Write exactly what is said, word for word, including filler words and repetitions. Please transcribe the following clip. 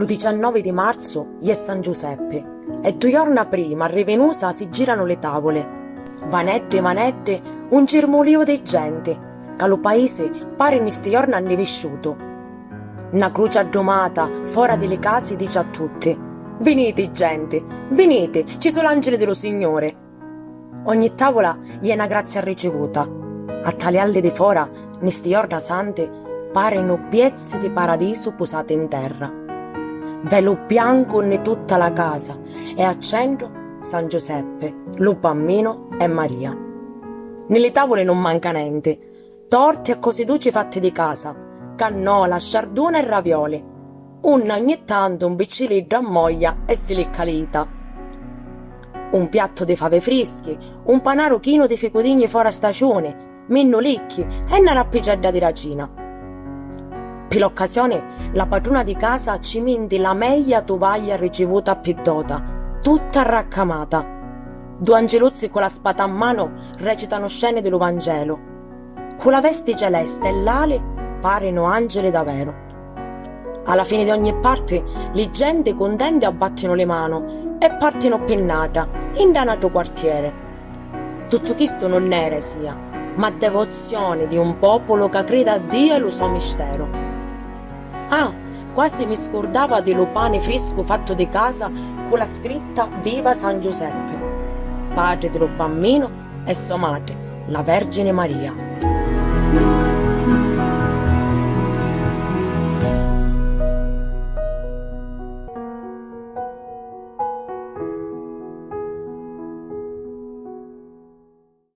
Lu diciannovi di marzu iè San Giuseppi e dui jorna prima arrivinusa si giranu li tavuli. Vaneddi, vaneddi, un cirmuliu di genti, ca lu paisi pari nni sti jorna nni visciutu. Na cruci addumata fora di li casi dici a tutti: "Viniti, genti, viniti, ci su l'angili di lu Signuri." Ogni tavula iè na grazia ricivuta. A talialli di fora, nni sti jorna santi, parinu piezzi di paradisu pusati in terra. Velu biancu nni tutta la casa e a centru San Giuseppi, lu Bamminu e Maria. Nni li tavuli nun manca nenti, torti e cosi duci fatti di casa, cannola, sciarduna e ravioli, unni ogni tantu un picciliddu ammoglia e si licca li jita. Un piattu di favi frischi, un panaru chinu di ficudigni fora staciuni, minnulicchi e na rappicedda di racina. Pi l'occasioni la patruna di casa ci minti la meglia tuvaglia ricivuta pi dota, tutta arraccamata. Du angiluzzi cu la spata 'n manu recitanu sceni di lu Vangelu. Cu la vesti celesti e l'ali parinu angili daveru. A la fini di ogni parti, li genti cuntenti abbattinu li manu e partinu pi n'atra, in dda n'atru quartieri. Tuttu chistu nun è eresia, ma devozioni di un populu ca cridi a Diu e lu so misteru. Ah, quasi mi scurdava di lu pani friscu fattu di casa cu la scritta "Viva San Giuseppi, patri di lu Bamminu e so matri, la Vergini Maria".